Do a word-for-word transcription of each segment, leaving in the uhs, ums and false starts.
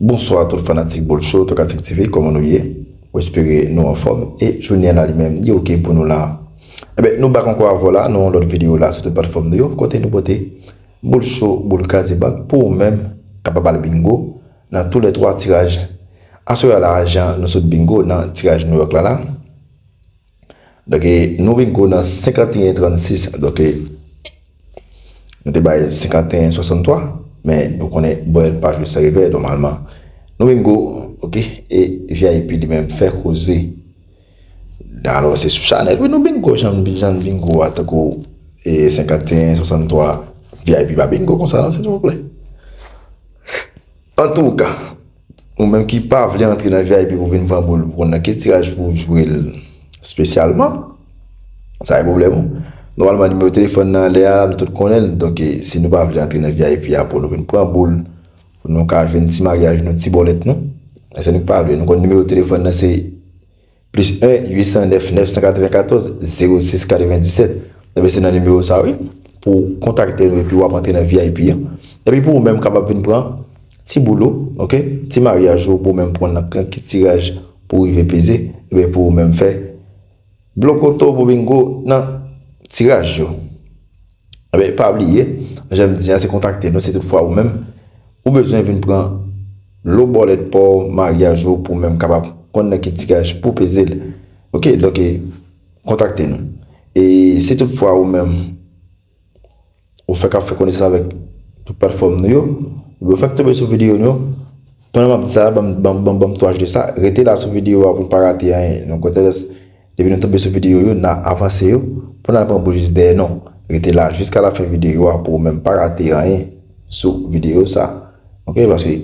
Bonswa tout fanatik Boul Show, Tokatchik T V, kòman nou ye? Mwen espere nou anfòm e jounen an la li menm li oke pou nou la. Enben, nou back ankò avè w la nan yon lòt videyo la sou tout platfòm nou yo, kote nou pote Boul Show, boul kraze bank pou ou menm kapab al bingo nan tou lè twa tiraj. Aswè a la, jan nou sot bingo nan tiraj New York la la. Donk, e, nou vin gwo nan senkanteyen trannsis. Donk, e, nou te bay senkanteyen swasanntwa, men nou konnen bòlèt pa jwe san revè nòmalman. Nou vin gwo, oke, e V I P li menm fè koze. Alò, se sou chanèl, wi, nou vin gwo, jan, jan vin gwo a, tankou, e, senkanteyen swasanntwa, V I P pa bingo konsa, non, silvouplè. Antouka, ou menm ki pa vle antre nan V I P pou vin pran boul, pou konn nan ki tiraj pou jwe l espesyalman, sa e pwoblèm ou. Nòmalman, nimewo telefòn nan anlè a, nou tout konnen l. Donk, e, si nou pa vle antre nan V I P a pou nou vin pran boul, pou nou ka jwenn ti maryaj nou, ti bòlèt nou, se nou ki pa vle. Nou konn nimewo telefòn nan se plis en uit san nèf nèf san katrevenkatòz zewo sis katrevendiset. Ebyen, se nan nimewo sa, wi, pou w kontakte nou epi w ap antre nan V I P an. Epi pou ou menm kapab vin pran ti boul ou, oke? Ti maryaj ou pou ou menm pran nan ki tiraj pou w rive peze, ebyen, pou ou menm fè blokoto pou bingo nan tiraj yo. Ebyen, pa bliye, jan m di an, se kontakte nou, si toutfwa ou menm, ou bezwen vin pran lo bòlèt pa w, maryaj ou, pou w menm kapab konn nan ki tiraj pou peze l. Oke, donk, e, kontakte nou. E si toutfwa ou menm, ou fèk ap fè konesans avèk tout platfòm nou yo, oubyen ou fèk tonbe sou videyo nou yo, pandan m ap di sa, ban m, ban m, ban m, ban m tou ajoute sa, rete la sou videyo a pou n pa rate anyen. Donk, kote depi nou tonbe sou videyo yo, n a avanse yo pou n al pran boul jis dèyè nou. Rete la jiska lafen videyo a pou ou menm pa rate anyen sou videyo sa. Oke, paske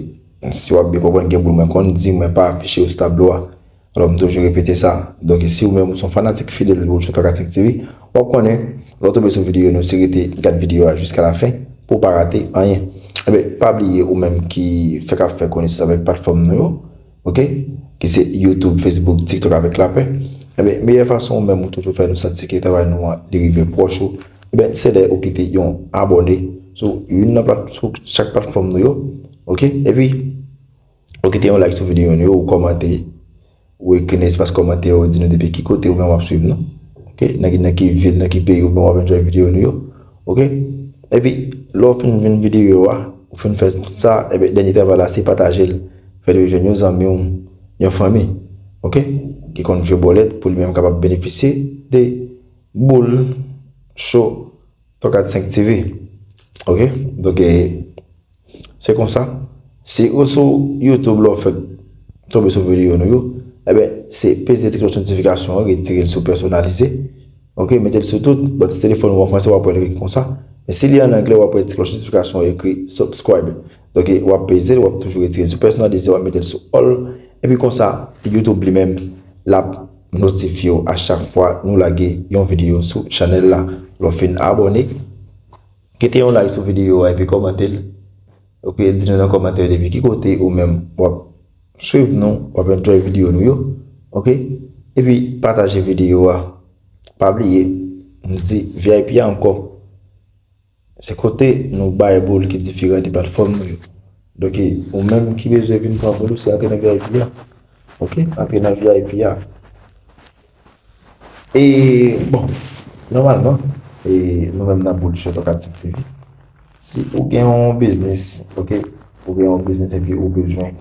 si w ap byen konprann, gen boul mwen konn di mwen pa afiche yo sou tablo a. Alò, m toujou repete sa. Donk, si ou menm ou se yon fanatik fidèl Boul Show Tokatchik T V, w ap konnen, lè w tonbe sou videyo nou, se rete gad videyo a jiska lafen pou w pa rate anyen. Ebyen, pa bliye ou menm ki fèk ap fè konesans avèk platfòm nou yo, oke? Ki se YouTube, Facebook, TikTok avèk lapè. Ebyen, meyè fason ou menm ou toujou fè nou santi ke travay nou an, li rive pwòch ou, ebyen, se lè ou kite yon abòne sou youn nan plat-, sou chak platfòm nou yo, oke? Epi, ou kite yon like sou videyo nou yo, ou kòmante, ou ekri nan espas kòmantè, ou di nou depi ki kote ou menm w ap swiv nou. Oke? Nan ki, nan ki vil, nan ki peyi ou menm w ap enjoy videyo nou yo. Oke? Epi, lè w fin jwenn videyo a, ou fin fè sa, ebyen, dènye travay la, se pataje l. Fè l jwenn yon zanmi w, yon fanmi. Oke? Ki konn jwe bòlèt pou li menm kapab benefisye de Boul Show Tokatchik T V. Oke? Donk, e, se konsa. Si ou sou YouTube la, ou fèk tonbe sou videyo nou yo, ebyen, se peze ti klòch notifikasyon an, retire l sou pèsonalize. Oke, mete l sou tout. Bò ti telefòn ou an fransè, w ap wè l ki konsa. Men si li an anglè, w ap wè ti klòch notifikasyon ekri subscribe. Donk, w ap peze l, w ap toujou retire l sou pèsonalize, w ap mete l sou all. Epi konsa, YouTube li menm, l ap notifye w a chak fwa nou lage yon videyo sou chanèl la. Lè w fin abòne, kite yon like sou videyo a epi kòmante l. Oke, di nou nan kòmantè yo depi ki kote ou menm w ap swiv nou, w ap enjoy videyo nou yo. Oke? Epi pataje videyo a. Pa bliye, m di V I P a ankò. Se kote nou bay boul ki diferan de platfòm nou yo. Donk, ou menm ki bezwen vin pran boul ou, se antre nan V I P a. Oke? Antre nan V I P a. E, bon, nòmalman, e, nou menm nan Boul Show Tokatchik T V, si ou gen yon biznis, oke, ou gen yon biznis epi ou bezwen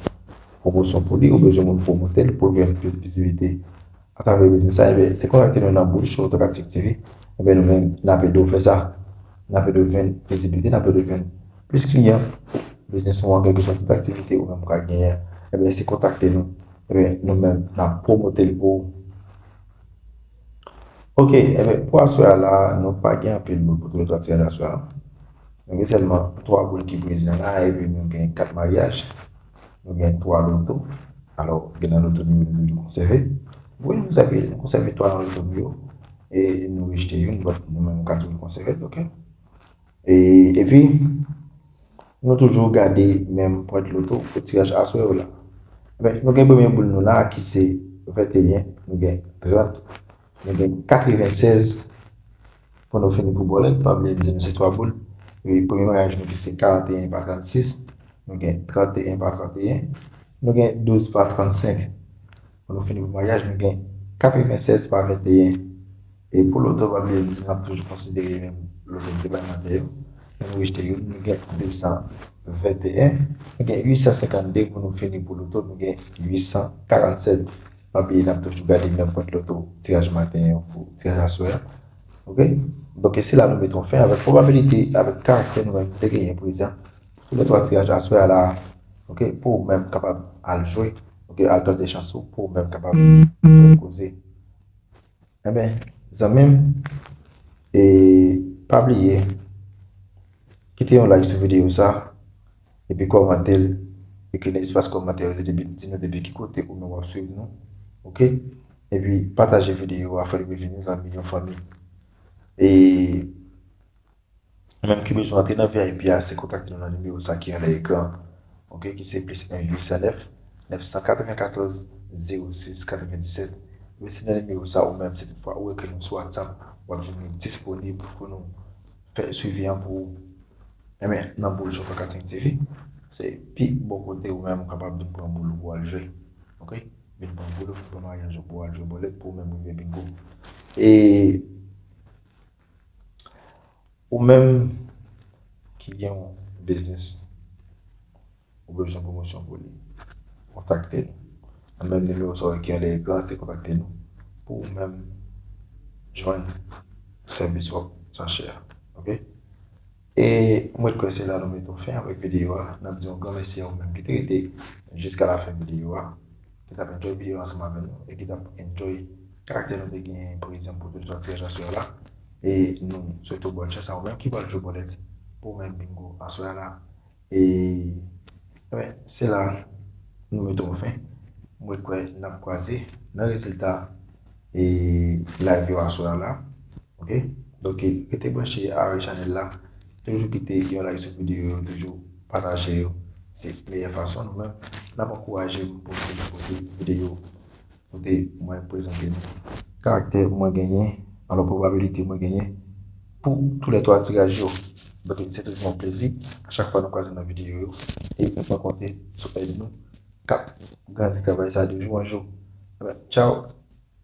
pwomosyon pou li, ou bezwen moun pwomote l pou jwenn plis vizibilite atravè biznis sa, ebyen, se kontakte nou nan Boul Show Tokatchik T V, ebyen, nou menm, n ap ede w fè sa. N ap ede w jwenn vizibilite, n ap ede w jwenn plis kliyan. Biznis ou an, kèlkeswa tip aktivite ou menm ou ka genyen, ebyen, se kontakte nou. Ebyen, nou menm, n ap pwomote l pou ou. Oke, ebyen, pou aswè a la, nou pa gen anpil boul pou tou lè twa tiraj aswè a. Nou gen sèlman twa boul ki prezan la, epi nou gen kat maryaj, nou gen twa loto. Alò, gen nan loto nou yo, nou toujou konsève. Wi, nou konsève, nou konsève twa nan loto nou yo, e nou rejte youn, but nou menm, nou ka toujou konsève l, oke? E, epi, nou toujou gade menm pwent loto pou tiraj aswè yo la. Ebyen, nou gen premye boul nou la ki se venteyen, nou gen trant, nou gen katrevensèz pou nou fini pou bòlèt. Pa bliye m di nou se twa boul. E premye maryaj nou ki se karanteyen pa trannsis, Nou gen trannteyen pa trannteyen. Nou gen douz pa trannsenk. Pou nou fini pou maryaj, nou gen katrevennsèz pa venteyen. E pou loto, pa bliye, nou ap toujou konsidere menm loto ki te bay maten yo. Men nou rejte youn, nou gen de san venteyen. Nou gen uit san senkannde pou nou fini pou loto, nou gen uit san karannsèt. Pa bliye, n ap toujou gade menm pwent loto tiraj maten yo pou tiraj aswè a. Oke? Donk, se la nou mete yon fen avèk pwobabilite, avèk karaktè nou menm ki te genyen prezan. Pou lè twa tiraj aswè a la, oke, pou ou menm kapab al jwe, oke, al tante chans ou, pou ou menm kapab koze. Enben, zanmi m, e pa bliye, kite yon like sou videyo sa, epi kòmante l, ekri nan espas kòmantè yo, di nou depi ki kote ou menm w ap swiv nou, oke? Epi pataje videyo a, fè l rive jwenn yon zanmi, yon fanmi. E ou menm ki bezwen antre nan V I P a, se kontakte nou nan nimewo sa ki anlè ekran, oke, ki se plis en uit san nèf, nèf san katrevenkatòz, zewo sis katrevendisèt. Men se nan nimewo sa ou menm, si toutfwa ou ekri nou sou WhatsApp, w ap jwenn nou disponib pou nou fè swivi an pou ou. Enben, nan boul Chòk Marketing T V, se pi bon kote ou menm ou kapab vin pran boul ou pou al jwe. Oke? Vin pran boul ou, vin pran maryaj ou pou al jwe bòlèt pou ou menm rive bingo. E ou menm ki gen yon biznis, ou bezwen pwomosyon pou li, kontakte nou. Nan menm nimewo sa ki anlè ekran, se kontakte nou pou ou menm jwenn sèvis w ap chache a. Oke? E mwen kwè se la nou mete yon fen avèk videyo a. N ap di yon gran mèsi a ou menm ki te rete jiska lafen videyo a, ki t ap enjoy videyo ansanm avè nou e ki t ap enjoy karaktè nou te genyen prezan pou tout lòt tiraj aswè a la. E nou swete w bòn chans a ou menm ki pral jwe bòlèt pou ou menm bingo aswè a la. E enben, se la nou mete yon fen. Mwen kwè n ap kwaze nan rezilta e live yo aswè a la. Oke? Donk, rete branche avèk chanèl la. Toujou kite yon like sou videyo yo, toujou pataje yo. Se meyè fason nou menm n ap ankouraje m pou m toujou pote videyo kote mwen prezante nou karaktè mwen genyen, alò pwobabilite mwen genyen pou toulètwa tiraj yo. Donk, se toujou yon plezi a chak fwa nou kwaze nan videyo yo e mwen konte sou èd nou k ap grandi travay sa de jou an jou. Enben, tchaw,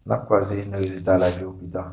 n ap kwaze nan rezilta live yo pita.